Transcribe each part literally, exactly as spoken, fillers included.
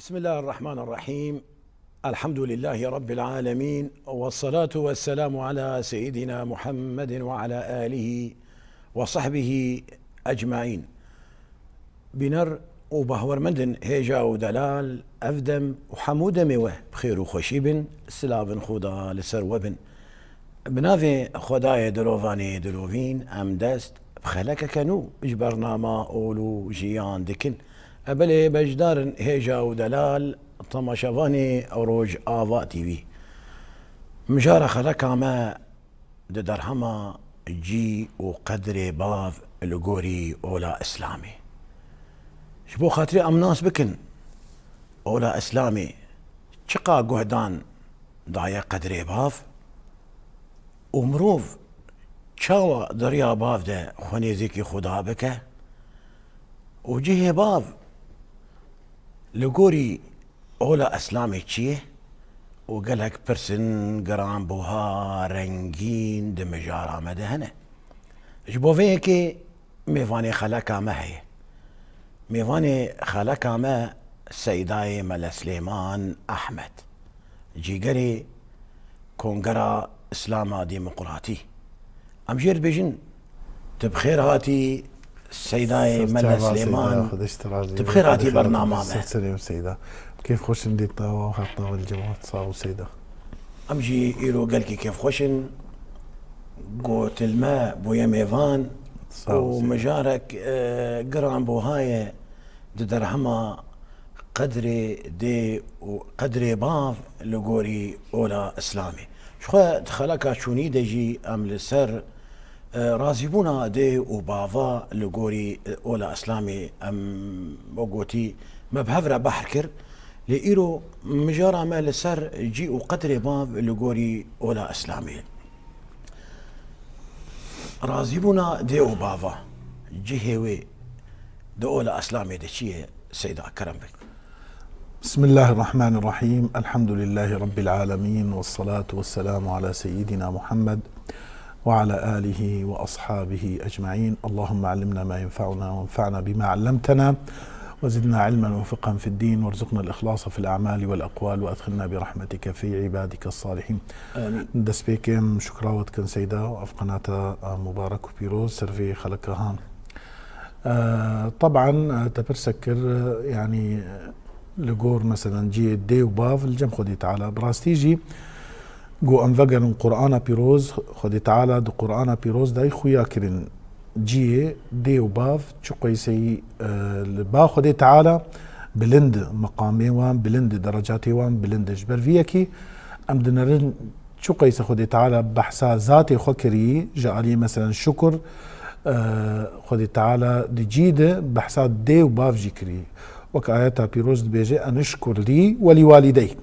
بسم الله الرحمن الرحيم. الحمد لله رب العالمين، والصلاة والسلام على سيدنا محمد وعلى آله وصحبه أجمعين. Bîner û bahwermendin hêja û delal, ev dem û hemû demê we bi xêr û xweşî bin, silavin Xuda li ser we bin. Bi navê Xwedayê dilovanê dilovîn, em dest bi xelekeke nû ji bernama Ol û Jiyan dikin. E belê beşdarin hêja û delal, temaşevanê Rojava T V. Mijara xeleka me di derhema cî û qedrê bav li gorî ola Îslamê. Ji bo xatirê em nas bikin, ola Îslamê çiqa guhdan daye qedrê bav û mirov çawa di riya bav de xwe nêzîkî Xuda bike û cihê bav li gorî ola Îslamê çi ye û gelek pirsin giranbuha rengîn di mijara me de hene. Ji bo vê yekê mêvanê xeleka me heye. Mêvanê xeleka me Seydayê Mele Silêman Ehmed, cîgerê Kongera Îslama Demokratî. Em jê dibêjin, tu bi xêr hatî Seydayê Mele Silêman, tu bi xêr hatî bernama me. Ser serê min Seyda. Kêfxweş in dîtina we û hatina we li cem we. Sax û Seyda. Em jî îro gelkî kêfxweş in. Gotilme bûye mêvan û mijarek, e, giranbuha ye di derhema qedrê dê û qedrê bav li gorî ola Îslamê. Ji xwe di xeleka çûnî de jî em li ser, e, razîbûna dê û bava li gorî, e, ola Îslamê em, wek gotî, me bi hev re behr kir. Lê îro mijara me li ser cî û qedrê bav li gorî ola Îslamê. Razîbûna dê û bava, cihê wê di ola Îslamê de çi ye? Seyda, kerem bik. بسم الله الرحمن الرحيم. الحمد لله رب العالمين، والصلاة والسلام على سيدنا محمد وعلى آله وأصحابه أجمعين. اللهم علمنا ما ينفعنا وانفعنا بما علمتنا وزدنا علما وفقها في الدين وارزقنا الإخلاص في الأعمال والأقوال وأدخلنا برحمتك في عبادك الصالحين. آمين. Destpêkê em şukra we dikin Seyda û ev qenata, a, mubarek û pîroz ser vê xeleka han. E, teban, e, te pirsek kir, e, yanî, e, li gor, meselen, cihê dê û bav li cem Xwedê Teala. Bi rastî jî, ku em vegerin Qur'ana Pîroz, Xwedê Teala di Qur'ana Pîroz de xuya kirin cihê dê û bav çi qeyseyî, e, li ba Xwedê Teala bilind, meqamê wan bilind, derecatê wan bilind. Ji ber vî yekî em dinerin çi qeyse Xwedê Teala behsa zatê xwe kirî, ji aliyê, meselen, şukur, e, Xwedê Teala di cî de behsa dê û bav jî kirî. Wek ayeta pîroz dibêje, "Enişkur lî we lî walîdeyk."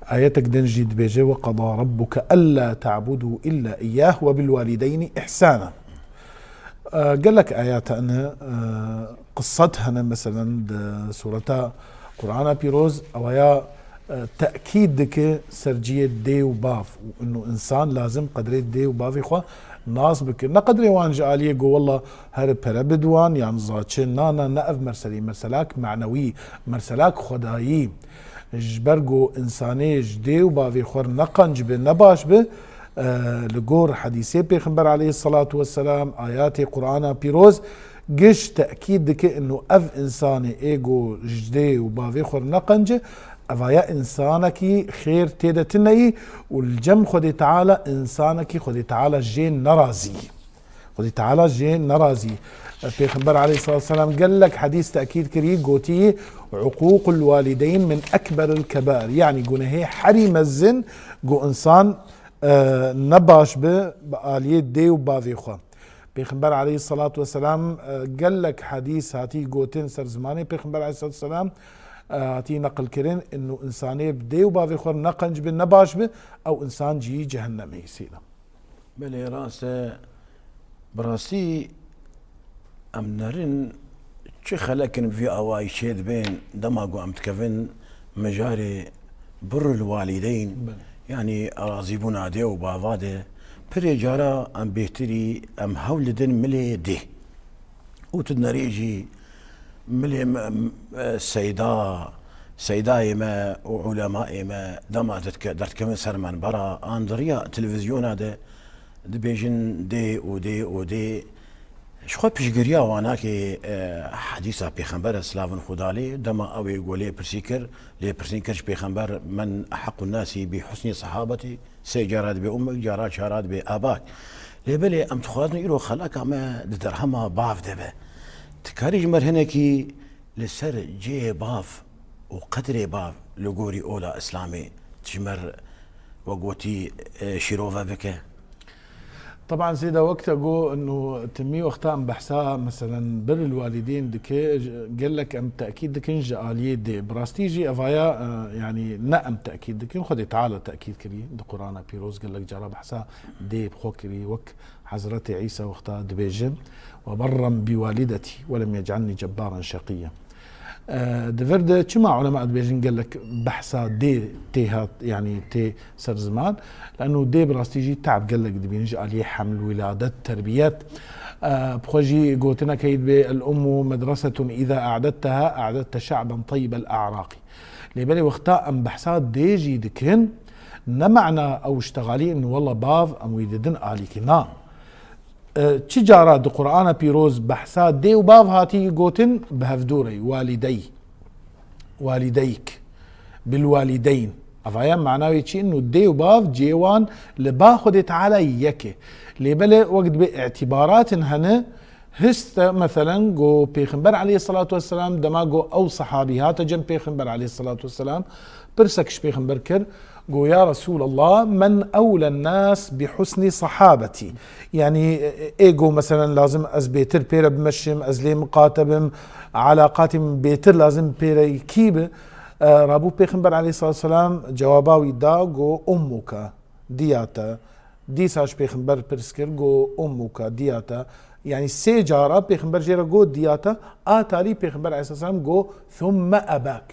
Ayetek din jî dibêje, "Ve qeda rabbuke ella ta'budu illa iyyah ve bil walîdeyni ihsana." E, gelek ayet hene, e, qisset hene, meselen, di sureta Qur'ana Pîroz, ewaya, e, tekîd dike ser cihê dê û bav û inu însan lazim qedrê dê û bavê xwe nas bike. Ne qedrê wan ji aliyê go, "Wallah, here pere bid wan," yan za çi. Na, na, ne ev merselî, merselak manewî, merselak xwedayî. Ji ber ku însanê ji dê û bavê xwe re ne qenc be, ne baş be, e, li gor hedîsê Pêxember aleyhisselatu vesselam, ayatê Qur'ana Pîroz, giş tekîd dike inu ev însanê ê ku ji dê û bavê xwe re ne qenc e, evaya însanekî xêr tê de tune yî û li cem Xwedê Teala însanekî Xwedê Teala jê nerazî. Xwedê Teala jê nerazî. Pêxember aleyhissalatu vesselam gelek hedîs tekîd kirî, gotî, "Uqûqul walîdeyn min ekberil kebair." Yanî gunehê herî mezin ku însan, e, ne baş bi, bi aliyê dê û bavê xwe. Pêxember aleyhissalatu vesselam, e, gelek hedîs hatî gotin ser zimanê Pêxember aleyhissalatu vesselam, e, hatî neqil kirin, inu însanê bi dê û bavê xwe ne qenc bi, ne baş bi, ew însan cihî cehennemê yî sîne. Belê, rast e. Bi rastî em nerin çi xelek in vî awayî çêdibên dema ku em dikevin mijarê birrul walîdeyn, Belê. yanî razîbûna dê û bava de. Pirê cara em bêhtirî em hewl didin milê dê. Û tu dinerî jî milê me, me, Seyda, Seydayê me û ulemayê me dema dike-, derdikevin ser menbera an di riya televîzyona de dibêjin dê û dê û dê. Ji xwe piştgiriya wanakê, e, hedîsa Pêxember, silavin Xuda lê, dema ew ê ku lê pirsî kir, lê pirsîn kir ji Pêxember, "Men eheqqu nasi bi husni sahabeti?" Sê cara dibê ummek, cara çara dibê abak. Lê belê em dixwazin îro xeleka me di derhema bav de be. Dikarî ji me re hinekî li ser cihê bav û qedrê bav li gorî ola Îslamê ji me re, we gotî, e, şîrove bike? Teban Seyda, wek te got, inu timî wexta em behsa, meselen, bir li walîdên dike, gelek em tekîd dikin ji aliyê dê. Bi rastî jî evaya, e, yanî ne em tekîd dikin, Xwedê Teala tekîd kirî. Di Qur'ana Pîroz gelek cara behsa dê bi xwe kirî, wek Hezretê Îsa wexta dibêje, "Ve berren bi walidetî ve lem yec'alnî cebbaran şeqiyya." E, di vir de çima ulema dibêjin gelek behsa dê tê hat, yanî tê ser ziman? Leno dê bi rastî jî te'b gelek dibîne ji aliyê heml, wiladet, terbiyet. E, bi xwe jî gotinek heye dibê, "El ummu medresetun îza a'detteha, a'dette şe'ben teyyibel a'raqî." Lê belê wexta em behsa dê jî dikin, ne mena ew ştexalî in, wela bav em wî didin alîkî. Na. E, çi cara di Qur'ana Pîroz behsa dê û bav hatî gotin, bi hevdû re, walidey, walideyk, bil walideyn. Evaya mana wê çi? Inu dê û bav cihê wan li ba Xwedê Teala yek e. Lê belê wek dibê îtîbaratin hene, hişte, meselen, go Pêxember aleyhisselatu vesselam, dema go ew sehabî hate cem Pêxember aleyhisselatu vesselam, pirsek ji Pêxember kir, go, "Ya Resûlallah, men ewlen nas bi husni sahabetî?" Yanî, e, ê go, meselen, lazim ez bêtir pê re bimeşim, ez lê miqate bim, elaqatê min bêtir lazim pê re kî bi? E, rabû Pêxember aleyhisselatu vesselam cewaba wî da, go, "Ummuke, diya te." Dîsa ji Pêxember pirs kir, go, "Ummuke, diya te." Yanî sê cara Pêxember jê re go, "Diya te." A talî Pêxember aleyhisselatu vesselam go, "Thumme ebak."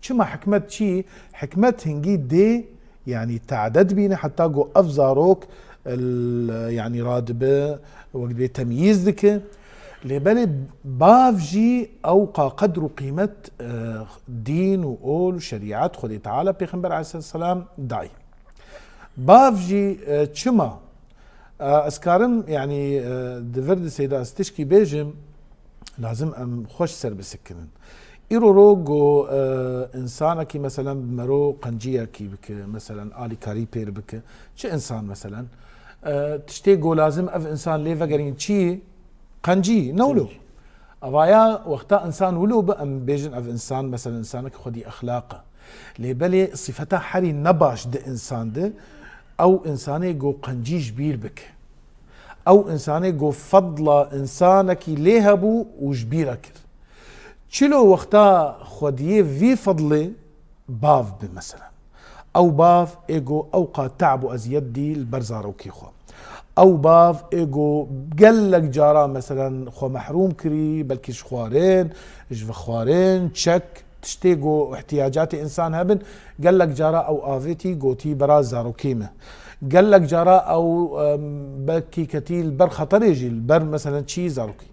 Çima, hikmet çi? Hikmet hingî dê, yanî tade dibîne, heta ku ev zarok, el, yanî radibe, wek dibê temyîz dike. Lê belê bav jî ewqa qedr û qîmet, e, dîn û ol û şerîet Xwedê Teala Pêxember aleyhisselam dayî. Bav jî, e, çima? E, ez karim, yanî, e, di vir de Seyda ez tişkî bêjim, lazim em xweş ser bisikinin. Îro ro go, e, insanekî, meselen, bi mero qenciyekî bike, meselen, alîkarî pêr bike. Çi insan, meselen? E, tiştê go lazim ev insan lê vegerîn çi? Qencî, ne wilo? Qencî. Avaya wexta insan wilo bi, em bêjin ev insan, meselen, insanek xwedî exlaq e. Lê belê sifeta herî nebaş di insan de, ew insanê go qencî ji bîr bike. Ew insanê go fedla insanekî lê hebû û ji bîr e kir. Çilo wexta xwediyê vî fedlê bav bi, meselen. Ew bav ê go ew qat te'b û eziyet dî li ber zarokê xwe. Ew bav ê go gelek cara, meselen, xwe mehrûm kirî, belkî ji xwarin, ji vexwarin, çek, tiştê go ihtiyacatê insan hebin, gelek cara ew avêtî gotî bera zarokê me. Gelek cara ew, em, belkî ketî li ber xeterê jî, li ber, meselen, çî zarokî.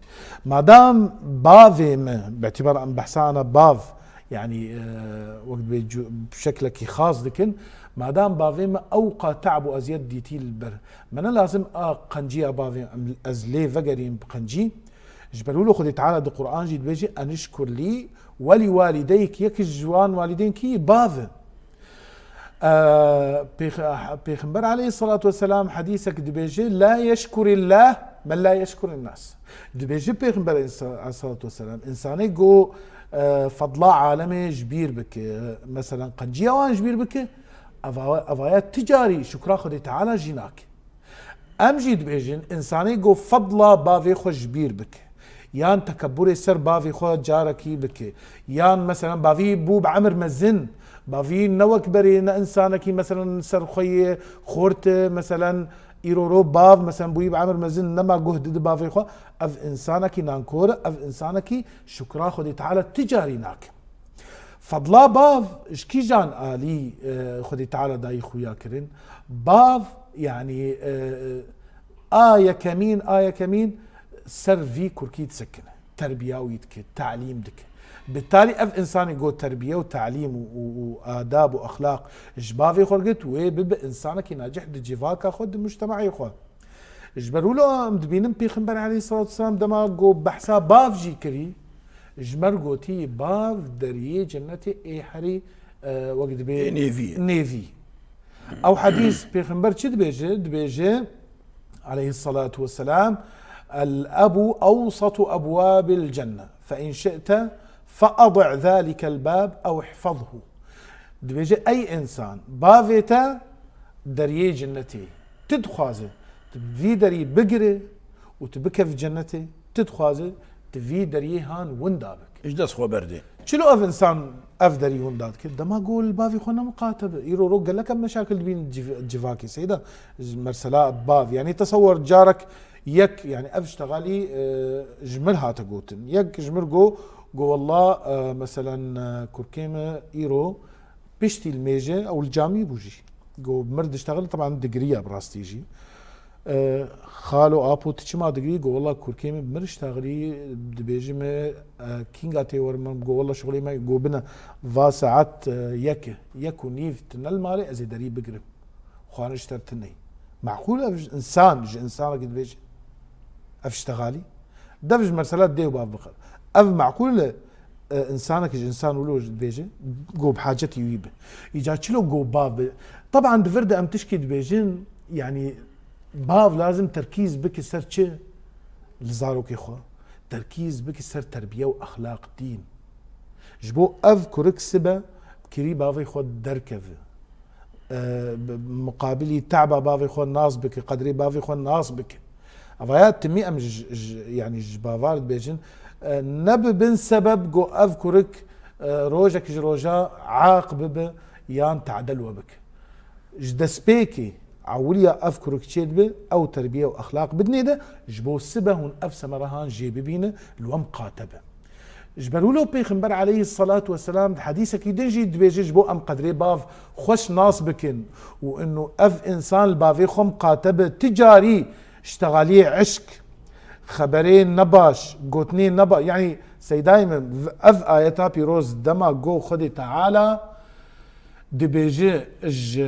Madam bavê me, bi îtîbar em behsa ana bav, yanî, e, wek dibê cu-, bi şeklekî xas dikin, madam bavê me ewqa te'b û eziyet dîtî li ber. Me ne lazim a qenciya bavê em, ez lê vegerîm bi qencî. Ji ber wilo Xwedê Teala di Quran jî dibêje, "Enişkur lî welî walideyk", yek ji wan walîdeyn kî bav e. Ee, Pêx-, Pêxember aleyhissalatu vesselam hedîsek dibêje, "La yeşkurillah men la yeşkurin nas." Dibêje Pêxember aleyhissalatu vesselam, insanê go, e, fedla alemê ji bîr bike, meselen, qenciya wan ji bîr bike, eva-, evaya ti carî şukra Xwedê Teala jî nake. Em jî dibêjin, insanê go fedla bavê xwe ji bîr bike, yan tekebburê ser bavê xwe carekî bike, yan, meselen, bavî bû bi emir mezin, bavî ne wek berê ne insanekî, meselen, ser xwe yê xort e, meselen, îro ro bav, meselen, bûyî bi emir mezin, nema guh didi bavê xwe, ev insanekî nankor e, ev insanekî şukra Xwedê Teala ti carî nake. Fedla bav ji kîjan alî, e, Xwedê Teala dayî xuya kirin? Bav, yanî, e, a yekemîn, a yekemîn ser vî kurkî disekine. Terbiya wî dike, talîm dike. Bitalî ev insanê got terbiye û talîm û, û, û adab û exlaq ji bavê xwe girt, wê bibe insanekî nacih di civaka xwe, di mujtemaê xwe. Ji ber wilo em dibînin Pêxember aleyhisselatu vesselam dema got behsa bav jî kirî, ji me re gotî bav deriyê cennetê ê herî, e, wek dibê Ê nêvî ye. Nêvî. Ew hedîs Pêxember çi dibêje? Dibêje, aleyhisselatu vesselam, "El ebu ewsatu ebwabil cenne. Fe in şi'te fe adi' zalikel bab ew ihfazhu." Dibêje, ey insan, bavê te deriyê cennetê. Tu dixwaze, tu vî derî bigire û tu bikevî cennetê. Tu dixwaze, tu vî deriyê han winda bik. Ji dest xwe berdê. Çilo ev insan ev derî winda dike? Dema got li bavê xwe ne miqate be. Îro ro gelek em meşakil dibîn civ-, civakê. Seyda, ji mersela bav. Yanî tesewwer carek yek, yanî ev ştegalî, e, ji mir hate gotin. Yek ji mir go, go wella, e, meselen, e, kurkê me îro piştî li mêje ew li camî bû jî. Go mir diştexil, teban digiriya bi rastî jî. E, xalo, apo, tu çima digirî? Go wella kurkê min bi mir diştexilî, dibêjî me, e, kînga tê werim? Go wella şixulê me, go bine va saet, e, yek e, yek û nîv tune li malê, ez ê derî bigirim. Xwarin ji te re tune ye. Meqûl ev ji însan, ji însanekî dibêje ev ştegalî? Dev ji mesela dê û bav biqil. Ev meqûl e, e, însanekî ji însan wilo dibêje, go bi hacetî wî be. Îca çilo go bav be? Teban di vir de em tişkî dibêjin, yanî bav lazim terkîz bike ser çi? Li zarokê xwe. Terkîz bike ser terbiye û exlaq, dîn. Ji bo ev kurik sibe kirî bavê xwe derkeve. E, bi muqabilî teba bavê xwe nas bike, qedrê bavê xwe nas bike. Evaya timî em ji, ji, yanî ji bavar dibêjin, e, ne bi bin sebeb go ev kurik, e, rojek ji roja aq bibe yan tadel we bike. Ji destpêkê ewiliya ev kurik çêdibe, ew terbiye û exlaq bidinê de, ji bo sibe hûn ev semerahan jê bibîne, li we miqate be. Ji ber wilo Pêxember aleyhisselatu vesselam di hedîsekî din jî dibêje, ji bo em qedrê bav xweş nas bikin û inu ev însan li bavê xwe miqate be, ti carî ştegaliyê eşk, xeberê nebaş, gotinê nebaş, yanî seydayê min, ev ayeta pîroz dema go Xwedê Teala dibêje ji,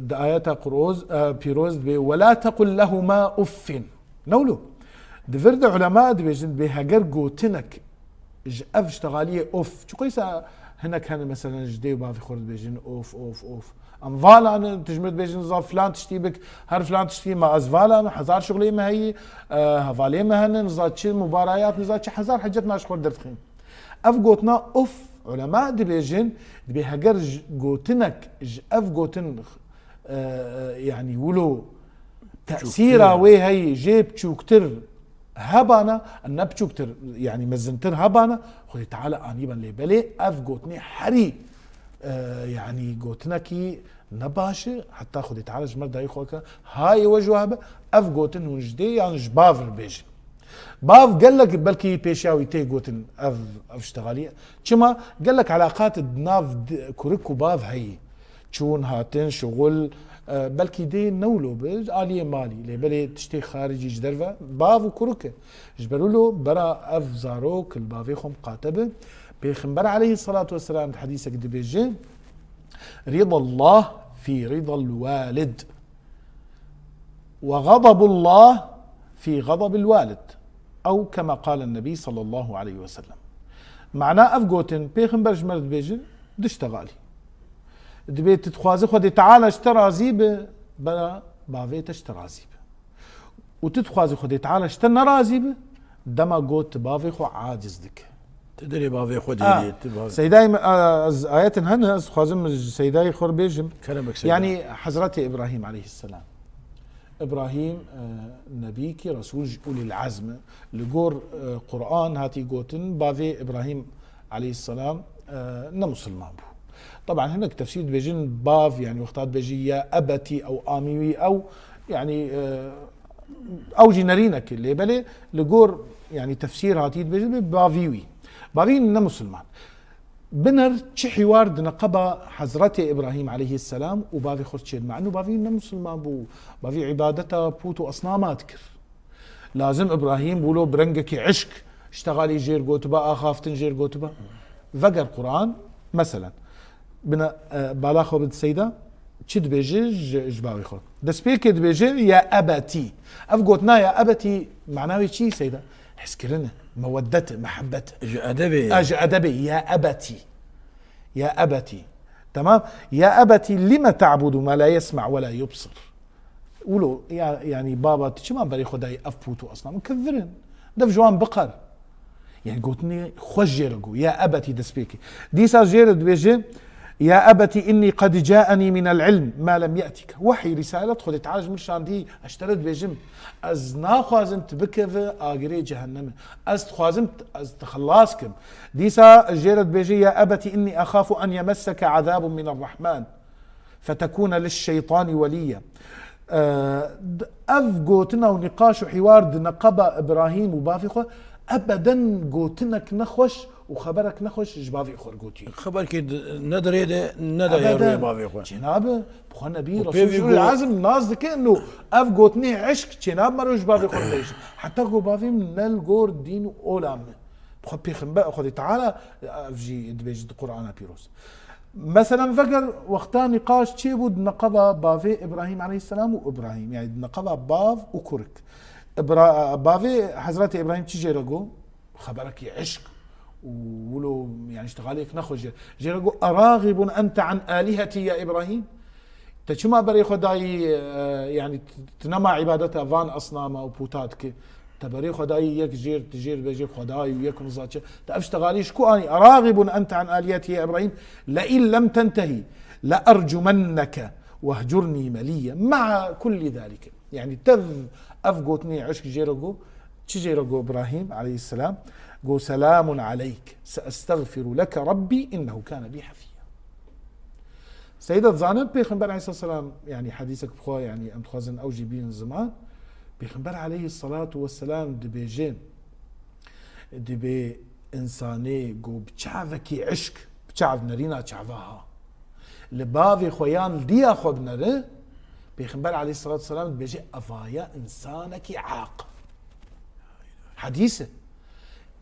di ayeta Qur'oz, e, pîroz dibê, "Ve la tequl lehuma uffin." Ne wilo? Di vir de ulema dibêjin, dibê heger gotinek ji ev ştegaliyê of. Çiqo îsa hinek hene, meselen, ji dê û bavê xwe re dibêjin of, of, of. Em vala ne, tu ji min re dibêjin, niza filan tiştî bik, her filan tiştî, ma ez vala ne, hezar şixulê me heyî, e, hevalê me hene, niza çi mubarayat, niza çi hezar hecet me ji xwe re derdixin. Ev gotina of, ulema dibêjin, dibê heger ji, gotinek ji ev gotin, e, e, yanî wilo tesîra wê heyî jê biçûktir hebana, ne biçûktir, yanî mezintir hebana, Xwedê Teala anî ben lê belê ev gotinê herî, e, yanî gotinekî nebaş e, heta Xwedê Teala ji me re dayî xwe ke, hayê we ji we hebe, ev gotin hûn ji dê yan ji bav re bêjin. Bav gelek belkî pêşiya wî tê gotin ev, ev ştegalî. Çima? Gelek elaqat di nav di, kurik û bav heyî. Çûn, hatin, şixul, e, belkî dê ne wilo be, aliyê malî. Lê belê tiştê xaricî ji derve, bav û kurik e. Ji ber wilo bera ev zarok li bavê xwe miqate be. Pêxember aleyhisselatu vesselam di hedîsek dibêje, "Ridallah fî ridal walid." "Ve gazabullah fî gazabil walid." Ew kema qalen Nebî sallallahu aleyhi ve sellem. Mana ev gotin, Pêxember ji me re dibêje, du ştegalî. Dibê tu dixwazî Xwedê Teala ji te razî be, bera bavê te ji te razî be. Û tu dixwazî Xwedê Teala ji te nerazî be, dema got tu bavê xwe aciz dike. Tu dilê bavê xwe dêrî, tu bavê. Seydayê min, a, ez ayetin hene, ez dixwazim ji seydayê xwe re bêjim. Keremek seyda. Yanî Hezretê Îbrahîm aleyhisselam. Îbrahîm, e, nebîkî, resûl ji ulîl ezm e. Li gor, e, Quran hatî gotin, bavê Îbrahîm aleyhisselam, e, ne musulman bû. Teban hinek tefsîr dibêjin bav, yanî wexta dibêjî ya ebetî ew amî wî ew, yanî, e, ew jî nerînek e. Lê belê li gor, yanî tefsîr hatî dibêjin bê bavî wî. Bavî ne musulman. Biner çi hîwar di neqeba Hezretê Îbrahîm aleyhisselam û bavê xwe çêd. Menu bavî ne musulman bû. Bavî îbadeta pût û esnama dikir. Lazim Îbrahîm wilo bi rengekî eşk Ştexalî jêr gotiba, axaftin jêr gotiba. Veger Quran, meselen, bina, e, bala xwe bid Seyda, çi dibêje ji, ji bavê xwe? Destpêkê dibêje, "Ya ebetî." Ev gotina "ya ebetî" mana wê çi Seyda? Hezkirin e, meweddet e, mehebet e. Ji edebê. A, ji edebê, "Ya ebetî." "Ya ebetî." Tamam? "Ya ebetî lime ta'budu ma la yesma' ve la yubsir." Wilo, ya, yani baba, tu çima berê xwe dayî ev pût û asnam? Kevir in. Dev ji wan biqer. Yani gotinê xweş jê re got. "Ya ebetî" destpêkê. Dîsa jê re dibêje, "Ya ebetî inni qed ca'enî minel ilm ma lem ye'tike." Wehy, risalet Xwedê Teala ji min şandî, ez ji te re dibêjim, ez naxwazim tu bikeve agirê cehennemê. Ez dixwazim t-, ez te xilas kim. Dîsa jê re dibêje, "Ya ebetî inni exafu en yemesseke azabun minel rahman." Fetekûne lişşeytanî welîye. Ev gotina û nîqaş û hîwar di neqeba Îbrahîm û bavê xwe, ebeden gotinek nexweş û xeberek nexweş ji bavê xwe gotiye. Xeberkê di-, ne di rê de, ne de ya rûyê bavê xwe. Cenab-û Nebî Û pê Resûl vî Ulul go- Ezm nas dike, no ev gotinê eşq çênab mero ji bavê xwe bibêjin. Heta ku bavê min ne li gor dîn û ola min. Xwe pêxember, Xwedê Teala ev jî dibêje di Qur'ana Pîroz. Meselen, veger wexta nîqaş çêbû di neqeba bavê Îbrahîm aleyhisselam û Îbrahîm, yani di neqeba bav û kurik. Îbra-, bavê Hezretê Îbrahîm çi jê re got? Xeberekî eşq û wilo, yani, îştixalek nexweş jê. Jê re got, "Eraxibun ente an alihetî ya Îbrahîm?" Te çima berê xwe dayî, e, yani, t-, tu nema îbadeta van esnama û pûta dikî? Te berê xwe dayî yek jêr, tu jêr bêjê xwedayî û yek niza çi. Te ev ştexalî ji ku anî? "Eraxibun ente an aliyetî ya Îbrahîm? Le in lem tentehî le ercumenneke vehcurnî meliyye." Mea kullî zalike. Yani tev ev gotinê eşk jê re got, çi jê re got Îbrahîm aleyhisselam? Got, "Selamun aleyk, seestexfiru leke Rabbî innehu kane bî hefiyya." Seyda, dizanin Pêxember aleyhisselam, yani hedîsek bi xwe, yani em dixwazin ew jî bînin ziman. Pêxember aleyhisselatu vesselam dibêje, dibê insanê ku bi çavekî eşk, bi çav nerîna çava ha, li bavê xwe yan li diya xwe binere, Pêxember aleyhisselatu vesselam dibêje, "Evaya insanekî aq." Hedîs e.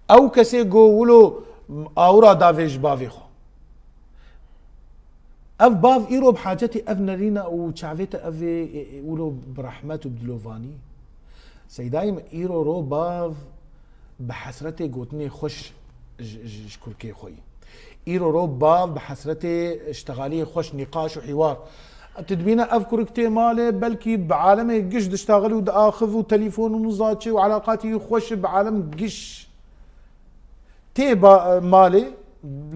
Ew kesê ku wilo awira davê ji bavê xwe. Ev bav îro bi hacetî ev nerîna û çavê te ev ê, ê, ê, wilo bi rehmet û bi dilovanî. Seydayê min, îro ro bav bi hesretê gotinê xweş ji, ji, ji kurkê xwe yî. Îro ro bav bi hesretê ştexaliyê xweş, nîqaş û hîwar. Tu dibîne ev kurik tê malê, belkî bi alemê giş diştaxil û diaxiv û telîfon û niza çi û elaqatî xweş bi alem giş. Tê ba-, malê,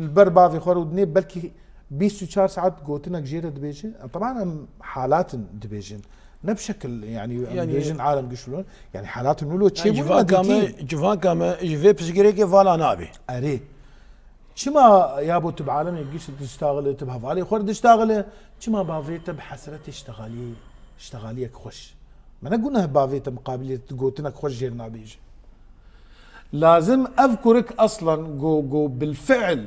li ber bavê xwe rûdinê, belkî bîst û çar saet gotinek jê re dibêje. Teban em halat in dibêjin. Ne bi şekil, yani, em Yani dibêjin alem giş wilo. Yani halat in wilo çêbûne me dîtî. Civanka me ji vê pirsgirêkê vala nabe. Erê. Çima yabo tu bi alemê giş diştaxile, tu bi hevalê xwe re diştaxile? Çima bavê te bi hesretê ştexalî, ştexaliyek xweş? Me ne guneh bavê te miqabilê tu gotinek xweş jêr nabêje. Lazim ev kurik eslan go, go bilfiil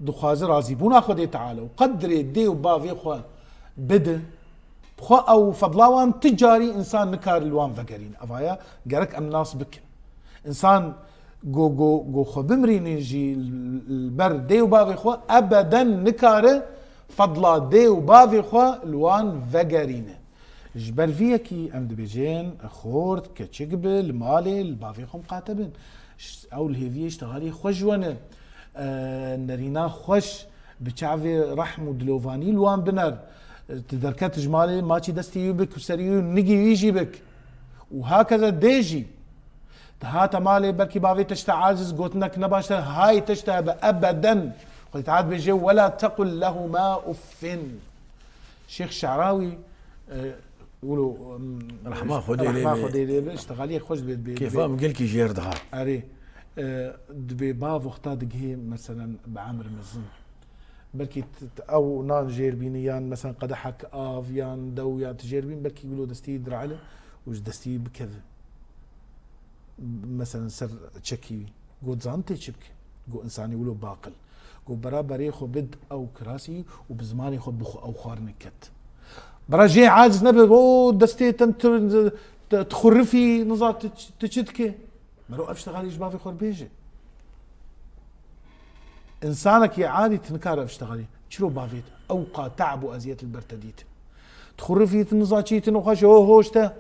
dixwaze razîbûna Xwedê Teala û qedrê dê û bavê xwe bide, bi xwe ew fedla wan ti carî însan nikare li wan vegerîne. Evaya gerek em nas bikin. Însan go, go, go xwe bimirîne jî li ber dê û bavê xwe ebeden nikare fedla dê û bavê xwe li wan vegerîne. Ji ber vî yekî em dibêjin, xort, keçik bi, li malê, li bavê xwe miqate bin. Ş-, ew li hêviyê ştexalî xweş ji we ne. E, nerîna xweş bi çavê rehm û dilovanî li wan biner. E, tu derket ji malê, maçî destî wî bik û serî wî û nigî wî jî bik. Û hakeza dê jî. Tu hate malê, belkî bavê te ji te aciz, gotinek ne baş te, hay te ji te hebe ebeden. Xwedê Teala dibêje, "Wela tequl lehuma uffin." Şêx Şe'rawî, e, wilo, em, Rehma Xwedê lê rehma be. Xwedê lê be, îştixaliyek xweş dibê, dibê, Kêfa dibê. Min gelkî jêr dihat. Erê, e, dibê bav wexta digihê, meselen, bi emr mezin. Belkî t-, t-, ew nan jêr bînî, yan, meselen, qedehek av, yan dew, yan tu jêr bîn, belkî wilo destî dirale û ji destî bikeve. Meselen, ser çekî wî. Got, zanî tê çi bike? Got, însanî wilo baqil. Got, bera berê xwe bid ew kirasî û bi zimanê xwe bixwe ew xwarinê ket. Bera jê aciz nebe, o destê te tu, tu, tu xurifî, niza tu, tu çi dike? Mero ev ştexalî ji bavê xwe bêje. Însanekî adî tu nikare ev ştexelî. Çiro bavê te? Ew qa te'b û eziyet li ber te dîtin. Tu xurifîtin, niza çîtin û xweş ho hoş te.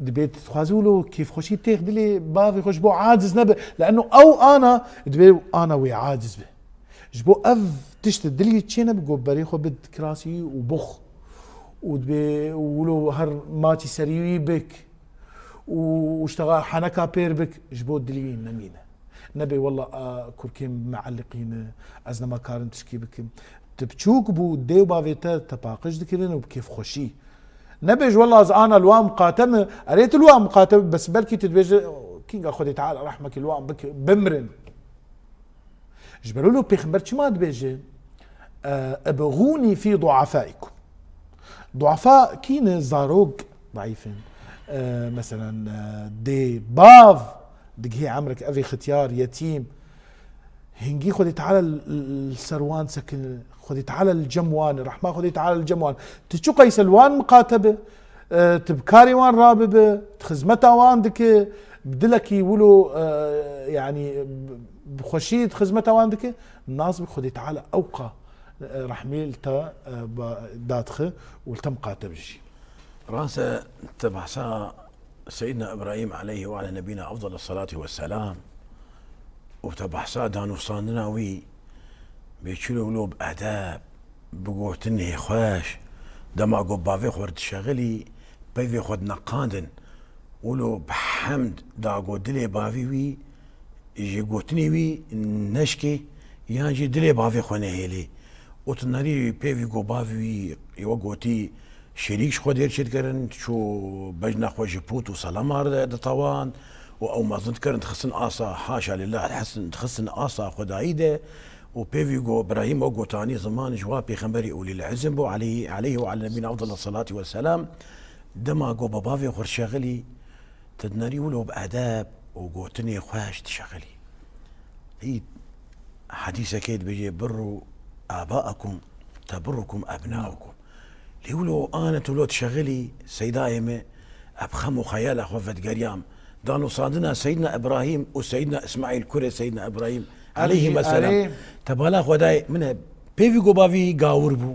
Dibê tu dixwazî wilo kêfxweşî têx dilê bavê xwe ji bo aciz nebe. Le'eno ew ana dibê ana wê aciz be. Ji bo ev tişt dilî çê nebe, go berê xwe bid kirasî û bux. Û dibê wilo her maçî serî wî bik. Û, û ştexa heneka pêr bik, ji bo dilî wî nemîne. Nebê wela a kurkê me'eliqî ne, ez nema karin tişkî bikim. Tu biçûk bû, dê û bavê te te paqij dikirin û bi kêfxweşî. Nebêj wela ez ana li wan miqate me, erê tu li wan miqate me, bes belkî tu dibêje, kînga Xwedê Teala rehmekî li wan bike, bimrin. Ji ber wilo Pêxember çima dibêje, e, "Ibğûnî fî du'afaikum." Du'afa kî ne? Zarok, daîf in. E, meselen, e, dê, bav, digihê emrek, ev ê xitiyar, yetîm. Hingî Xwedê Teala li, li ser wan sekine. Xwedê Teala li cem wan e. Rehma Xwedê Teala li cem wan. Tu çi qeyse li wan miqate be, e, tu bi karê wan rabibe, tu xizmeta wan dike, bi dilekî wilo, e, yanî, bi, bi xweşî tu xizmeta wan dike, nas bi Xwedê Teala ewqa, e, rehmê li te, e, ba, dadixe û li te miqate be jî. Rast e, te behsa Seyyidina Îbrahîm aleyhî ve ale nebîna efdalus salati vesselam û te behsa danûstandina wî bê çilo wilo bi edeb, bi gotinê xweş, dema ku bavê xwe dişexilî, peyvê xwe dineqandin, wilo bi hemd da ku dilê bavê wî ji gotinê wî neşkê, yan jî dilê bavê xwe nehêlê. Û tu nerî pêvî ku bavê wî, wek gotî, şerîk ji xwe dêr çêdikirin, çû bejna xwe ji pût û selema re ditewand û ew mezin dikirin, dixistin asa, haşa lillah, dixistin, dixistin asa xwedayî de û pêvî ku Îbrahîm wek gotanî ziman ji wa pêxemberî ulîl ezm bû, aleyhî, aleyhî ve ale nebîna efdalus salati vesselam, dema ku bi bavê xwe şexilî, tu dinerî wilo bi edeb û gotinê xweş dişexilî. Hî hedîsekê dibêje, "Birru abaakum tebirrukum ebnaukum." Lê wilo ane tu lo dişexilî, seydayê me, ev xem û xeyala xwe vedigeriyam. Danûsandina Seyyidina Îbrahîm û Seyyidina Îsmaîl, kurê Seyyidina Îbrahîm, Em aleyhî jî meselam. Erê. Te bala xwe dayê min e, pêvî ku bavî gawir bû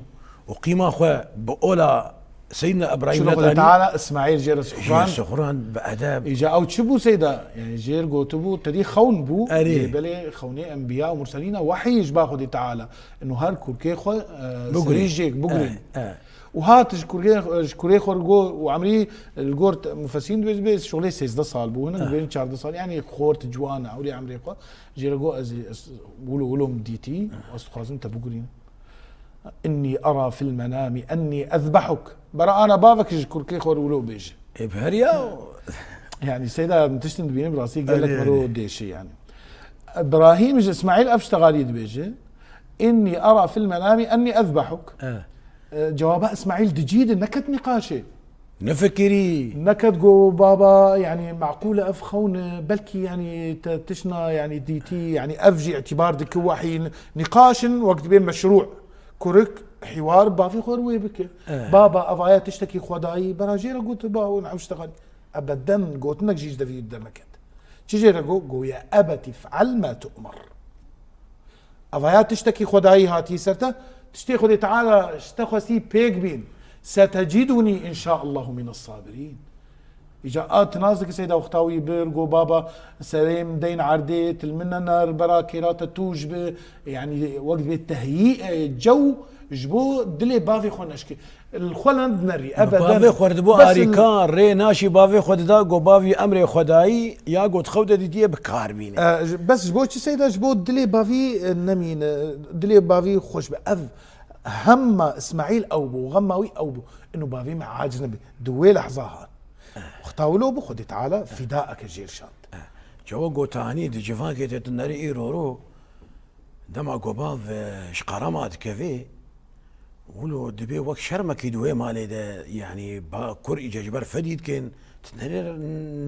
û qîma xwe bi ola Seyyidina Îbrahîm Şilo Xwedê netanî. Teala Îsmaîl jê re sixuran. Jê sixuran bi edeb. Îca ew çi bû seyda? Yani jê re gotibû, te dî xewn bû. Erê. Lê belê xewnê enbiya û murselîna wehî ji ba Xwedê Teala. Inu her kurkê xwe, e, Bigurê. Serî jêk bigurên. E, e. Û hat ji kurê, ji kurê xwe re got û emrî li gor mufesîn dibê, dibê şolê sêzdeh sal bû, hinek Ha. dibêjin çardeh sal. Yani xort ciwan e, ewlê emrê xwe. Jê re got ez, ez wilo, wilo min dîtî, ez dixwazim te bigurînim. "Innî ara fil menamî ennî ezbehuk." Bera ana bavek ji kurkê xwe re wilo bêje. Ê, bi her ya. Yani seyda min tiştin dibînim, bi rastî gelek Erê, mero erê. Dêşe yani. Îbrahîm ji Îsmaîl ev ştegalî dibêje. "Innî ara fil menamî ennî ezbehuk." E. E, cewaba Îsmaîl dicî de neket nîqaşê. Nefikirî. Neket go baba, yani, meqûl e ev xewn e, belkî, yani, te tişna, yani, dîtî, yani, ev jî îtîbar dike wehî, nîqaş in, wek dibê meşrû. Kurik, hîwar, bavê xwe wê bike. Evet. Baba, ev aya tiştekî xwedayî, bera jê re gotiba, hûn ew ştexan. Ebeden gotinek jî ji devî derneket. Çi jê re got? Go, "Ya ebetî fe'al ma tu'mer." Evaya tiştekî xwedayî hatî ser te, tiştê Xwedê Teala ji te xwestî pêk bîn. "Setecîdûnî înşaallahu mînes sabirîn." Îca a tinaz dike seyda wexta wî bir, go, "Baba, serê min deyn erdê, til min nener, bera kêra te tûj bi." Yani wek dibê tehyî, e, cew ji bo dilê bavê xwe neşkê. Li xwe lan dinerî, Bi ebeden. Bavê xwe dibû Bes arîka, rê naşî bavê xwe dida, go bavî emrê xwedayî, ya got xew de dîtiye bi kar bîne. E, ji, bes ji bo çi seyda, ji bo dilê bavî, e, nemîne, dilê bavî xweş be. Ev hemma Îsmaîl ew bû, xemma wî ew bû. Inu bavî me aciz nebe. Di wê lehza hat. Wexta wilo bû Xwedê Teala fîda eke jêr şand. Çawa gotanî di civakê de tu nerî îro ro, dema gobav, e, ji qerema dikeve, wilo dibê wek şermekî di wê malê de, yanî ba kur îce ji ber fedî dikin, tu nerê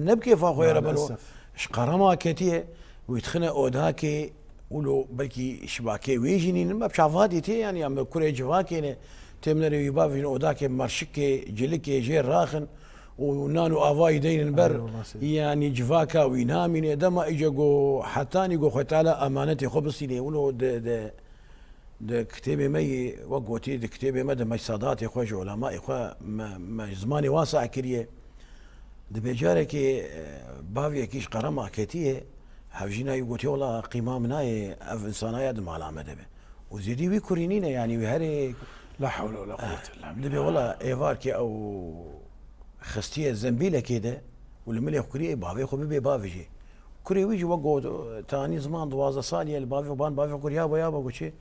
ne bi kêfa xwe ye re beno. Maalesef. Ji qerema ketiye, wî dixine odakê, wilo belkî şibakê wê jî nînin, me bi çava dîtiye, yanî ya me kurê civakê ne, têm nerê wî bavîn odakê merşikê, cilikê jê raxin, û nan û avayî deynin ber, Eyvallah, seyîd. Yanî civaka wî namîne. Dema îce go hetanî go Xwedê Teala emanetê xwe bistînê. Wilo di, di, di kitêbê me yî, wek gotî, di kitêbê me de me sadatê xwe ji ulemayê xwe me, me zimanê wasa kiriye. Dibê carekê, e, baviyekî ji qerema ketiye, hevjîna wî gotiye, wela qîma min nayê ev insana ya di mala me de be. Û zêdî wî kurî nîne, yanî wî herê La hewle we la quwwete illa billah. Dibê wela êvarkê ew xistiye zembîlekê de û li milê xwe kiriye bavê xwe bibe bavêjê. Kurê wî jî wek got, tanî ziman duwazdeh salî ye, li bavê xwe ban, bavê xwe kiriya bo ya bo goçê.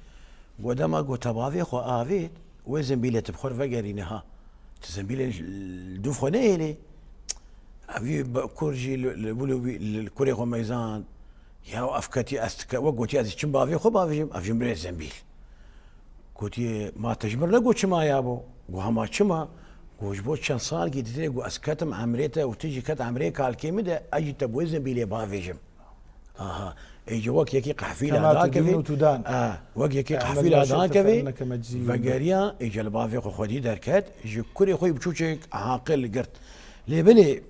Go dema go te bavê xwe avêt, wê zembîlê tu bi xwe re vegerîne ha. Tu zembîlê li dûv xwe nehêlê. Evî be-, kur jî li, li, li, li, li kurê xwe meyzand. Ya ev ketî ez dike, wek gotî ez çim bavê xwe bavêjim, ev jî mirê zembîl. Gotiye, ma te ji mir negot çima ya bo? Go hema çima? Go ji bo çend salkî dîtine, go ez ketim emrê te û tu jî ket emrê kalkê min de, ez jî te bi wê zembîlê bavêjim. Aha. Ê jî wek yekî qehfî la Kema tudînu dakevê. Tudan. A, wek yekî E'mel qehfî ma la şi'te fe dakevê. Inneke mecziyun. Vegeriya, ê jî li bavê xwe xwedî derket, ji kurê xwe biçûçek aqil girt. Lê belê,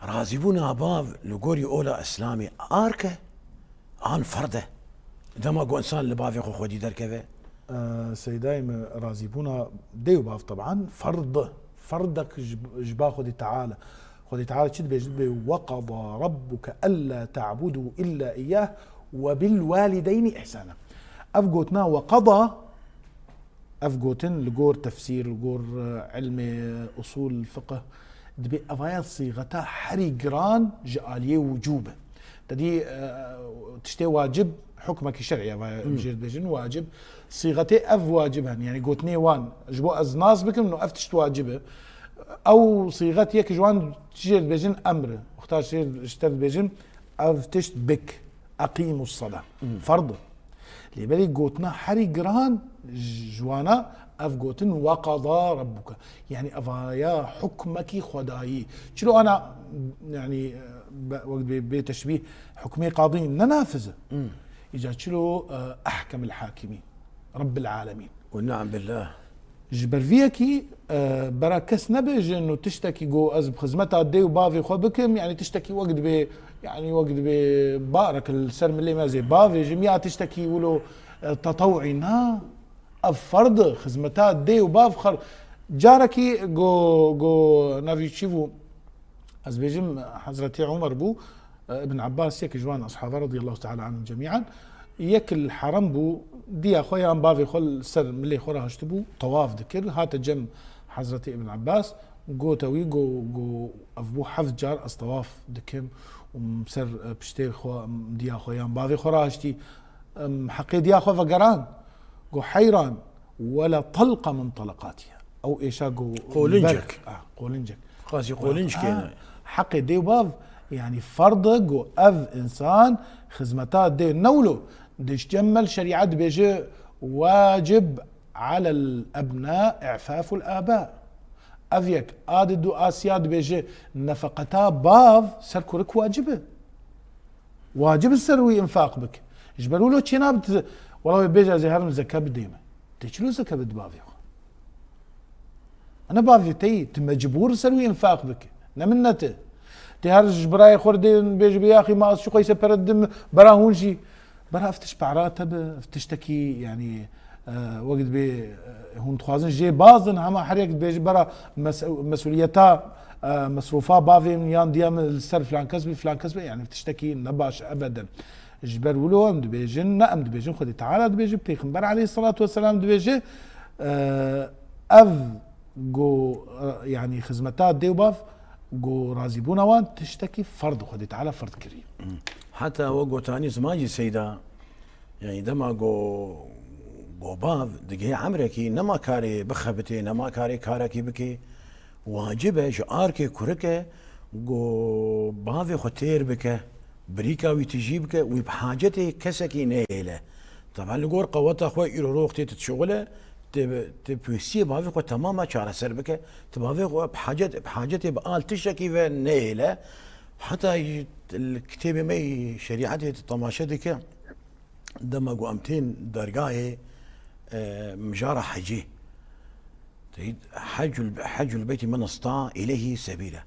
razîbûna bav li gorî ola Îslamê ark e, an ferd e? Dema ku însan li bavê xwe xwedî derkeve? Ee, Seydayê min, razîbûna dê û bav teban ferd, ferdek ji, ji ba Xwedê Teala. Xwedê Teala çi dibêje? Dibê, "Ve qada rabbuke ella ta'budu illa iyyah ve bil walideyni ihsana." Ev gotina "ve qada", ev gotin li gor tefsîr, li gor, e, ilmê usul, fiqh, dibê evaya sîxeta herî giran ji aliyê wicûb e. Te dî, e, tiştê wacib, hukmekî şer'î evaya Hmm. jê dibêjin wacib. Sîxetê ev wacib hen, yanî gotinê wan, ji bo ez nas bikim, no ev tişt wacib e. Ew sîxet yek ji wan jê dibêjin emr e. Wexta jê, ji te dibêjin, ev tişt bik. Eqîmus sala. Hmm. Ferd. Lê belê gotina herî giran ji wana ev gotin, "Ve qada rabbuke." Yanî evaya hukmekî xwedayî. Çilo ana, yanî, be-, wek bê, bê teşbîh, hukmê qadî ne nafiz e. Hmm. Îca çilo, e, ehkemil hakimîn. Rabbil alemîn. Ve ne'em billah. Ji ber vî yekî, e, bera kes nebêjin û tiştekî ku ez bi xizmeta dê û bavê xwe bikim, yanî tiştekî wek dibê, yanî wek dibê barek li ser milê me zê bavêjim ya tiştekî wilo, e, tetewî na. Ev ferd e, xizmeta dê û bav xer-, carekî go, go navî çi bû? Ez bêjim Hezretî Omer bû, e, Ibn Abbas yek ji wan eshaba radiyallahu teala anhum cemîan, yek li herem bû, diya xwe yan bavê xwe li ser milê xwe re haştibû, tewaf dikir, hate cem Hezretî Ibn Abbas, gote wî, go, go, ev bû heft car ez tewaf dikim û ser, e, piştê xwe, diya xwe yan bavê xwe re haştî, em, heqê diya xwe vegeran. Go heyran, "Wela talqa min talaqatiha." Ew êşa go Qolincek. Ber-, ah, qolincek. Qasî qolinc Ah, kêne. Heqê dê û bav, yanî ferd e go ev însan xizmeta dê newlo. Dişcemmel şerîet dibêje, "Wacib alel ebna i'faful aba." Ev yek, a di du Asya dibêje, nefeqeta bav ser kurik wacib e. Wacib e ser wî infaq bike. Ji ber wilo çênabe tu, wela wê bêje ez ê herim zeke bidême. Tê çilo zeke bide bavê xwe? Ana bavê te yî, tu mecbûr ser wî infaq bike. Ne minnet e. Tê her ji birayê xwe re dê bêje bê yaxî ma ez çi xwe îse pere didim, bera hûn jî. Bera ev tişt para te be, ev tiştekî, yanî, e, wek dibê, e, hûn dixwazin jê bazin, hema her yek dibêje bera mes-, mesuliyeta, e, mesrûfa bavê min yan diya min li ser filan kes bî, filan kes bî, yanî tiştekî ne baş ebeden. Ji ber wilo em dibêjin, ne em dibêjin, Xwedê Teala dibêje, Pêxember aleyhisselatu vesselam dibêje, e, ev go, e, yanî xizmeta dê û bav, go razîbûna wan tiştekî ferd, Xwedê Teala ferd kiriye. Heta we gotanî ziman jî seyda, yanî dema go, go bav digihê emrekî, nema karê bixebitê, nema karê karekî bike, wacib e, ji arkê kurik e, go bavê xwe têr bike, birîka wî tijî bike, wî bi hacetê kesekî neyêle. Teben li gor qeweta xwe îro rox tê tu dişuxile, tu, tu pêwîstiyê bavê xwe temama çareser bike. Tu bavê xwe bi hacet, bi hacetê bi al tiştekî ve neyêle. Heta jî li kitêbê me yî şerîetê tu temaşe dike, dema ku em tên dergahê, e, mijara hecî, Teyîd hecul, hecul beyti men istata ileyhi sebîle.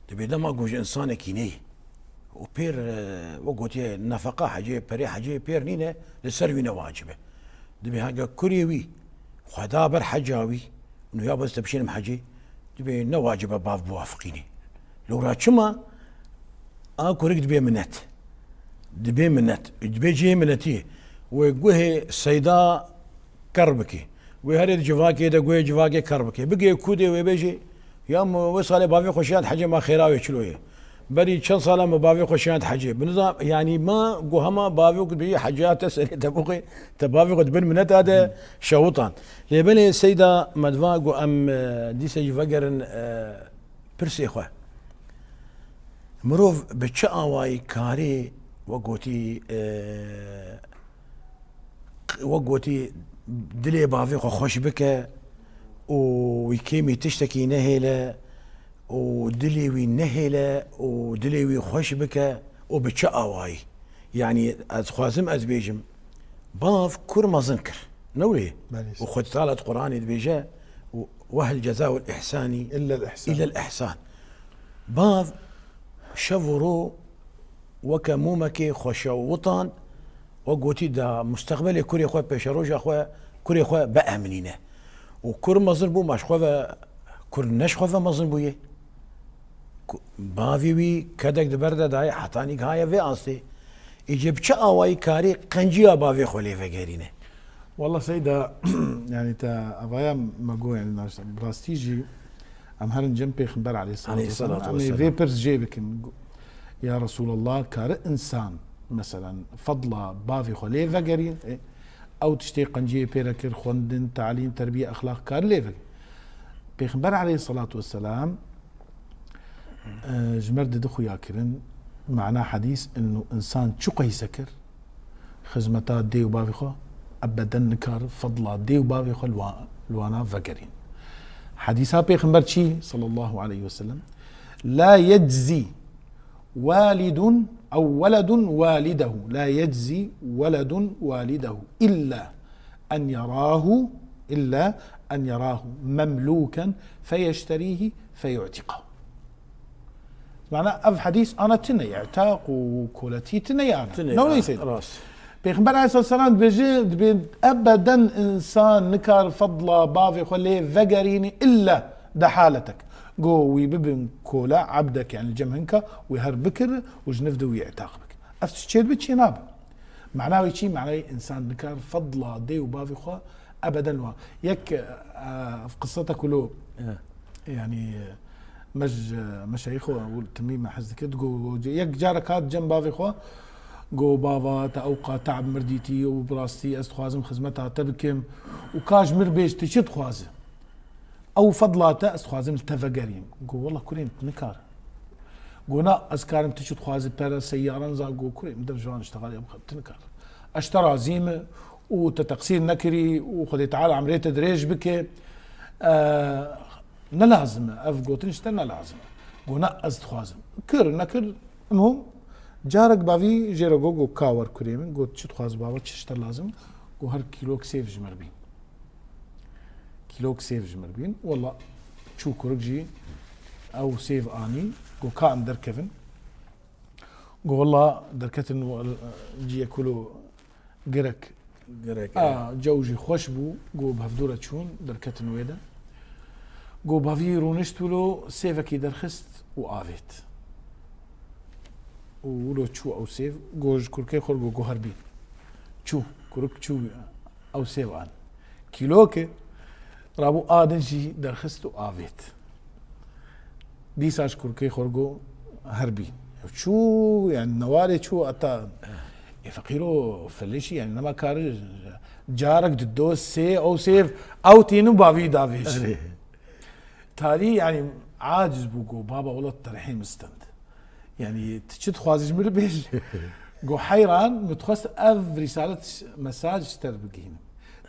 Dibê dema ku ji însanekî neyê û pêr, e, wek gotiye nefeqa hecê, perê hecê pêr nîne, li ser wî ne wacib e. Dibê heke kurê wî xwe da ber heca wî, û ya bes te bişênim hecê, dibê ne wacib e bav biwafiqînê. Lewra çima? A kurik dibê minet. Dibê minet. Dibê cihê minetiyê. Wê guhê seyda ker bike. Wê herê di civakê de guhê civakê ker bike. Bigê kûdê wê bêjê, ya min wê salê bavê xwe şiyand hecê, ma xêra wê çilo ye. Berî çend sala min bavê xwe şiyand hecê. Bi nizam, yanî ma guha ma bavê ku bêjê heca te serê te bixwe, te bavê xwe di bin mineta de şewitan. Lê belê seyda me diva ku em, e, dîse jî vegerin, e, pirsê xwe. Mirov bi çi awayî karê, wek gotî, e, wek gotî, dilê bavê xwe xweş bike û wî kêmî tiştekî nehêle û dilê wî nehêle û dilê wî xweş bike û bi çi awayî? Yanî ez dixwazim ez bêjim, bav kur mezin kir. Ne wê? Belê. Û Xwedê Teala di Quranê dibêje, "Ve hel ceza'ul ihsani illa el ihsan." Bav şev û ro weke mûmekê xwe şewitan, we gotî da mustexbelê kurê xwe, pêşeroja xwe, kurê xwe biemnîne. Û kur mezin bû, ma ji xwe ve, kur ne ji xwe ve mezin bûye. Ku-, bavê wî kedek di ber de daye, hetanî gihaye vê astê. Îcê bi çi awayî karê qenciya bavê xwe lê vegerîne? Walla Seyda, yani te avaya me got, yani nas-, bi rastî jî em herin cem Pêxember aleyhissalatu vesselam, Aleyhissalatu em ê vesselam. Vê pirs jê bikin. Ya Resulallah, kare insan, meselen, fedla bavê xwe lê vegerîn, e, ew tiştê qenciyê pê re kir, xwendin, talîm, terbiye, exlaq, kare lê vegerîn. Pêxember aleyhissalatu vesselam, e, ji mer didi xuya kirin, mana hedîs, inu insan çi qeyse kir, xizmeta dê û bavê xwe, ebeden nikar fedla dê û bavê xwe li wa-, li wana vegerîn. Hedîsa Pêxember çi? Sallallahu aleyhi ve sellem. La yeczî walidun ew weledun walidehu. La yeczî weledun walidehu illa en yerahu, illa en yerahu memlûken feyeşterîhi feyu'tiqahu. Mana ev hedîs ana tine, îtaq û koletî tine yana. Tine Ne yana, weyse? Rast. Pêxember aleyhisselam dibêje, dibê ebeden insan nikar fedla bavê xwe lê vegerînî illa di haletek. Go wî bibin kola, ebdek, yani cem hinka, wî her bikir û ji niv de wî îtaq bik. Ev çê dibe çê nabe. Mana wî çi? Mana wî insan nikar fedla dê û bavê xwe ebeden wa. Yek, e, ev qiseta ku lo, Evet. yani, e, mej-, e, meşayîxo û timî me hez dikir, go, go, yek carek hat cem bavê xwe, go, "Bava, te ewqa te'b mir dîtî û bi rastî ez dixwazim xizmeta te bikim û ka ji mir bêj, tu çi dixwazî?" Ew fedla te ez dixwazim li te vegerîm. Go, "Wela kurê min, tu nikare." Go, "Na, ez karim, tu çi dixwazî, pere, seyyaran za." Go, "Kurê min, dev ji wan îştexal ya bixwe, tu nikare. Ez ji te razî me û te teqsîr nekirî û Xwedê Teala emrê te dirêj bike." E, ne lazim e, ev gotin ji te ne lazim e. Go, "Na, ez dixwazim." Kir, nekir, mihum, carek bavî jê re go, go, "Ka wer kurê min." Go, "Çi dixwazî bava, çi ji te lazim?" Go, "Her kîlok sêv ji mir bîn." Kîlok sêv ji mir bîn. Wela çû kurik jî ew sêv anî, go, "Ka em derkevin." Go, "Wela derketin, ciyê kulo girek." Girek, a, e. Cew jî xweş bû, go, "Bi hevdû re çûn, derketin wê de." Go, bavî rûnişt wilo sêvekî derxist û avêt. Û wilo çû ew sêv, go, ji kurkê xwe go, go, "Her bîn." Çû, kurik çû ew sêv an. Kîlokê rabû a din jî derxist û avêt. Dîsa ji kurkê xwe go, "Her bîn." Çû, yani newarê çû heta, "E, feqîro, felişî, yani nema kari, carek di do sê, ew sêv, ew tînin bavî davêjî." Erê. Talî, yani aciz bû, go, "Baba, wela te rehîm stend." Yani, tu çi dixwazî ji min re bêje? Go, "Heyran, min dixwest ev rîsalet, mesaj ji te re bigihînim.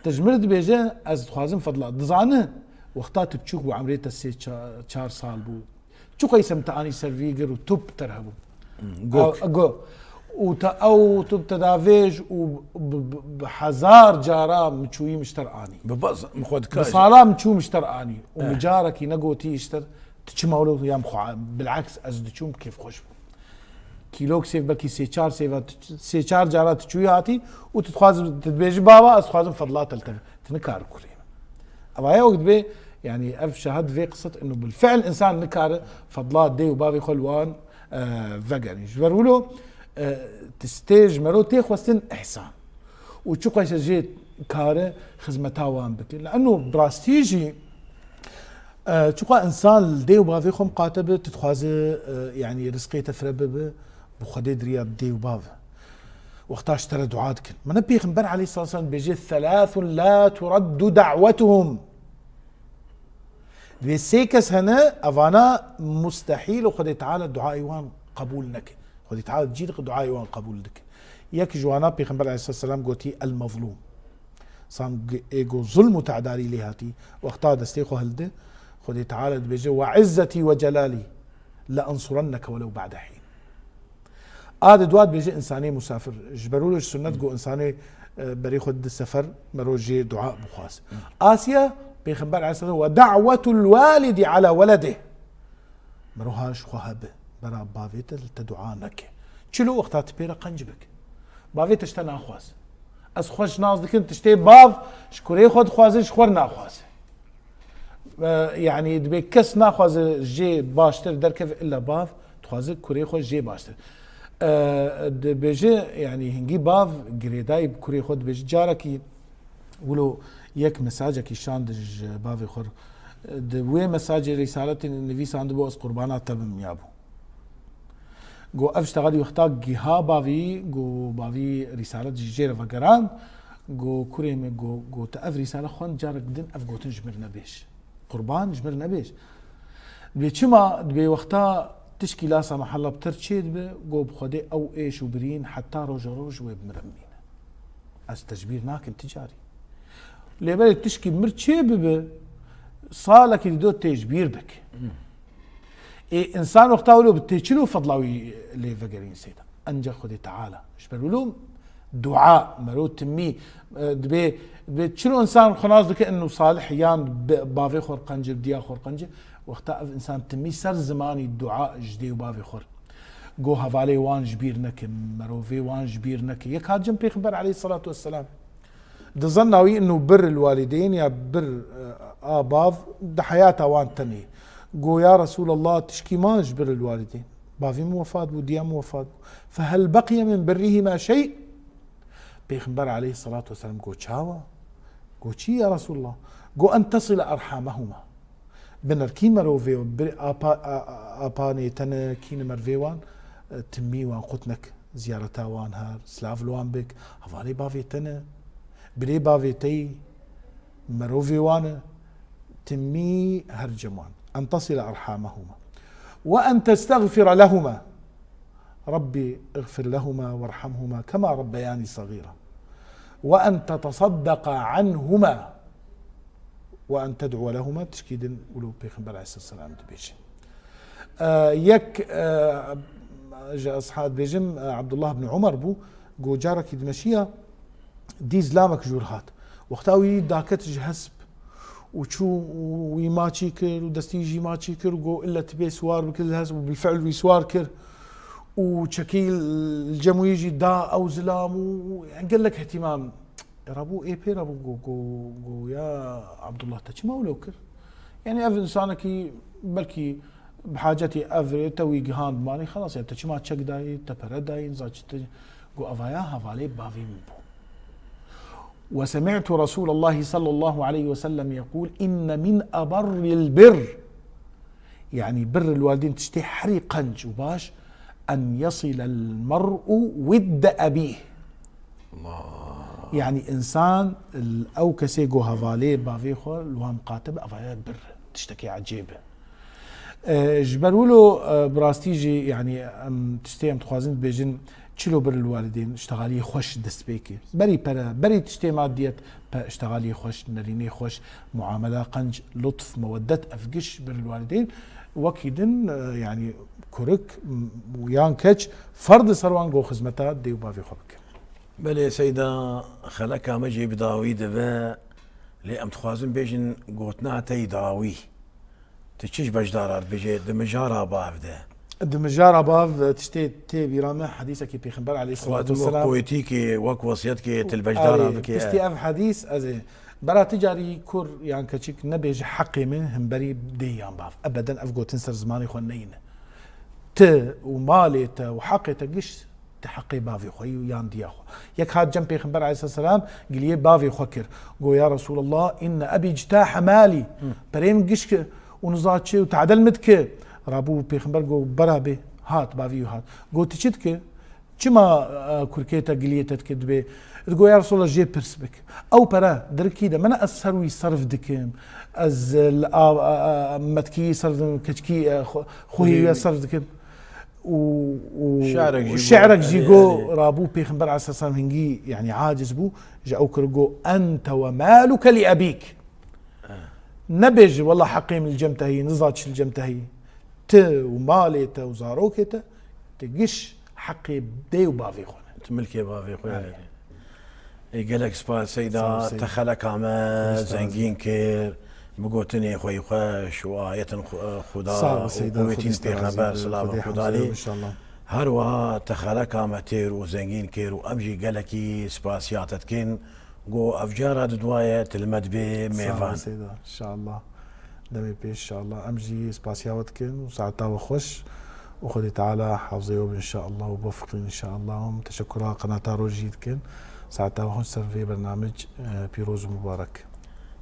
Te ji min re dibêje, ez dixwazim fedla." Dizane, wexta tu biçûk bû, emrê te sê ça-, çar sal bû. Çi qeysem te anî ser vî gir û top te re hebû. Hmm, gok. A, go. û te ew tu bi te davêj û bi, bi, bi hezar cara min çûyî min ji te re anî. Bi baz, min xwe dikar. Bi sala min çû min ji te re anî. Û min carekî negotî ji te re, tu çima wilo ya min xwe, bileks ez diçûm kêfxweş bûm. Kîlok sêv, belkî sê çar sêva, tu, sê çar cara tu çûyî hatî û tu dixwazim, tu dibêjî baba, ez dixwazim fedla te li te. Tu nikar kurê min. Eva ya wek dibe, yani ev şahid vê qisset inu bil fiil insan nikare fedla dê û bavê xwe li wan, e, vegerî. Ji ber wilo, e, tiştê ji mero tê xwestin ihsan. Û çiqas jê kare xizmeta wan bike. Li eno bi rastî jî, e, çiqas insan li dê û bavê xwe miqate be, tu dixwaze, e, yani rizqê te fire bibe, bi Xwedê diriya bi dê û bav. Wexta ji te re dua dikin. Mene Pêxember aleyhissalatu vesselam dibêje, "Thelathun la turaddu da'wetuhum." Dibê sê kes hene, evana mustehîl û Xwedê Teala duayê wan qebûl neke. Xwedê Teala cî dike duayê wan qebûl dike. Yek ji wana Pêxember aleyhissalatu vesselam gotî, "El-mazlûm." San g-, ê go zulm û tedarî lê hatî, wexta destê xwe hildi, Xwedê Teala dibêje, "Ve izzetî ve celalî le ensurenneke welew ba'de hîn." A di dua dibêje insanê musafir. Ji ber wilo ji sunnet go insanê, e, berê xwe di sefer mero jê dua bixwaz. Asiya, Pêxember aleyhisselam, "Ve da'wetul walidi ala weledih." Mero ha ji xwe hebe, bera bavê te li te dua neke. Çilo wexta tu pê re qenc bik. Bavê te ji te naxwaz. Ez xwe ji nas dikim, tiştê bav ji kurê xwe dixwaze, ji xwe re naxwaze. E, yani dibê kes naxwaze jê baştir derkeve illa bav, dixwaze kurê xwe jê baştir. E, dibêje, yani hingî bav girêdayî bi kurê xwe dibêje. Carekî wilo yek mesajekî şand ji bavê xwe re. Di wê mesajê rîsaletê nivîsandibû, "Ez qurbana te bim" ya bû. Go ev ji te xwe dî wexta giha bavî, go bavî rîsalet jî jê re vegerand. Go kurê min, go, go te ev rîsale xwend, carek din ev gotin ji mir nebêj. Qurban ji mir nebêj. Dibê çima? Dibê wexta tişkî lasa mehella bi te re çêdibe, go bi Xwedê ew êş û birîn heta roja roj wê bi min re bimîne. Ez te ji bîr nakim ti carî. Lê belê tişkî mir çê bibe, salekî dido tê ji bîr bike. Ê, însan wexta wilo bi têçin û fedla wî lê vegerîn seyda. Ancak Xwedê Teala. Ji ber wilo dua, mero timî, e, dibê, dibê çilo însan xwe nas dike inu salih yan bi bavê xwe re qenc e, bi diya xwe re qenc e. Wexta ev însan timî ser zimanî dua ji dê û bavê xwe re. Go hevalê wan ji bîr neke, merovê wan ji bîr neke. Yek hat cem Pêxember aleyhissalatu vesselam. Di zenna wî inu bir il walideyn ya bir, e, a bav di heyata wan tenê. Go ya Resulallah, tişkî ma ji bir il walideyn. Bavê min wefat bû, diya min wefat bû. Fehel beqiye min birrihima şey? Pêxember aleyhissalatu vesselam go çawa? Go çi ya Resulallah? Go en tesile erhamehuma. Binerkî merovê, bir apa, a, a, apanê te ne, kî ne mervê wan, e, timî wan qut nek, ziyareta wan her, silav li wan bik, hevalê bavê te ne, birê bavê te yî, merovê wan e, timî her cem wan. En tesile erhamehuma. Ve en testexfire lehuma. Rabbi iğfir lehuma verhamhuma kema rabbeyani sagira. Ve en tetesaddaqa anhuma. Ve en ted'u lehuma, tişkî din wilo Pêxember aleyhisselam dibêje. E, yek, e, ji eshab dibêjim, e, Abdullah bin Umar bû, go carekî dimeşiya, dî zilamek jûr hat. Wexta wî daket ji hesp û çû û wî maçî kir û destî jî maçî kir û got, "Ille tu bê siwar bikir li hesp," û bilfiil wî siwar kir û çekî li cem wî jî da ew zilam û, û gelek hetiman rabû, ê pê rabû, got, got, got, "Ya Abdullah, te çima wilo kir?" Yani ev insanekî belkî bi hacetî ev rê te wî gihand malê, xelas, ya te çima çek dayî, te pere dayî, niza çi te, got, "Eva ya hevalê bavê min bû." Ve semi'tu Resulallahi sallallahu aleyhi ve sellem yekul, "İnne min ebarril birr." Yani birril validin tiştê herî qenc û baş, "En yasilel mer'u widde ebîh." Allah. Yani insan, ew kesê go hevalê bavê xwe li wan qate be, evaya bir tiştekî ecêb e. E, ji ber wilo, e, bi rastî jî, yani, em tiştê em dixwazin dibêjin, çilo bir li walidên, iştexaliyê xweş dest pê kir. Berî pere, berî tiştê madiyet, pe iştexaliyê xweş, nerînê xweş, muamela qenc, lutf, meweddet, ev giş bir li walidên. Wekî din, e, yani, Kurik m-, yan keç ferd li ser wan go xizmeta dê û bavê xwe bikin. Belê Seyda, xeleka me jî bi dawî dibe, lê em dixwazin bêjin gotina te yî dawî. Tu çi ji beşdara dibêje di mijara bav de? Di mijara bav tiştê tê bîra me, hedîsekî Pêxember aleyhisselatu Xwedin wek vesselam. Poetîkê, wek wesiyetkê tu li beşdara Erê, bike. Piştî ev hedîs ez ê. Bera ti carî kur yan keçik nebêje heqê min himberî dê yan bav. Ebeden ev gotin ser zimanê xwe neyne. Ti û malê te û heqê te giş ti heqê bavê xwe yî û yan diya xwe. Yek hat cem Pêxember aleyhisselam giliyê bavê xwe kir. Go, ya Resulallah, inne ebî citahe malî. Perê min giş ki û niza çi û tadel min dike. Rabû Pêxember go, bera bê. Hat, bavî wî hat. Go, tu çi dike? Çima, e, kurkê te giliyê te dike dibê? Digo, ya Resulallah, jê pirs bik. Ew pere di rikî de min e, ez ser wî serf dikim. Ez, e, li a, a, a, metkî serf dikim, keçkî, e, xwe-, xwehî wî serf dikim. Û, û, Şi'rek û jî şi'rek go, jî erê, go erê. Rabû Pêxember aleyhisselam hingî, yanî aciz bû. Ji ew kir go, ente ve maluke li ebîk. Nebêje, wela heqê min li cem te heyî, niza çi li cem te heyî. Ti û malê te û zarokê te, ti giş heqê dê û bavê xwe ne. Tu milkê bavê xwe Erê. ye. Ê, gelek spas Seyda, Sağ ol Seyda. Te xeleka me Xwedê zengîn kir, bi gotinê xwe yî xweş û ayetên xwe-, Xuda Sağ ol û Seyda, quwetîn Xwedê te razî Pêxember, be, silavên Xwedê Xuda hafizê lê. Inşallah. Her wiha te xeleka me têr û zengîn kir û em jî gelekî spasiya te dikin. Go ev cara di duwaye tu li me dibê mêvan. Sağ ol Seyda, inşallah. Demê pêş inşallah. Em jî spasiya we dikin û saeta we xweş û Xwedê Teala hafizê we bin inşallah û bifqin inşallah. Em teşekkura qenata Rojî dikin. Saeta we xweş ser vê bernamij, e, pîroz û mubarek.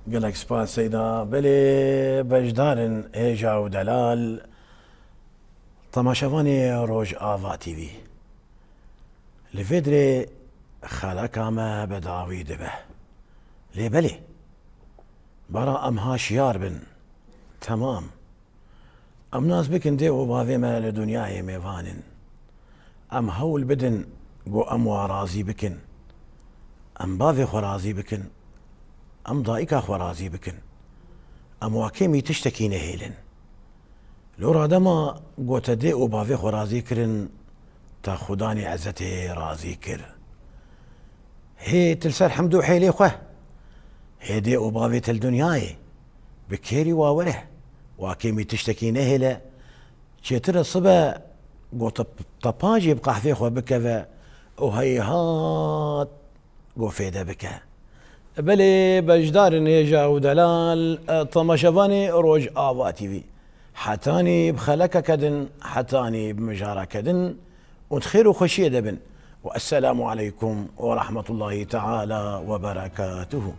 Gelek spas Seyda. Belê beşdarin hêja û delal. Temaşevanê Rojava T V. Li vê dirê xeleka me bi dawî dibe. Lê belê, bara em ha şiyar bin. Temam. Em nas bikin dê û bavê me li dinyayê mêvan in. Em hewl bidin ku em wa razî bikin. Em bavê xwe razî bikin. Em dayika xwe razî bikin. Em wa kêmî tiştekî nehêlin. Lora dema ku te dê û bavê xwe razî kirin, te Xudanê Ezzetê razî kir. Hê tu li ser hemd û hêlê xwe, hê dê û bavê te li dinyayê, bi kêrî wa were, wa kêmî tiştekî nehêle, çêtir e sibe ku te, te pancê bi qehvê xwe bikeve û heyhat ku fêde bike. Belê beşdarin hêja û delal, e, temaşevanê Rojava T V. Hetanî bi xelekeke din, hetanî bi mijareke din û di xêr û xweşiyê de bin. Û esselamu aleykum ve rahmetullahi teala ve berekatuhu.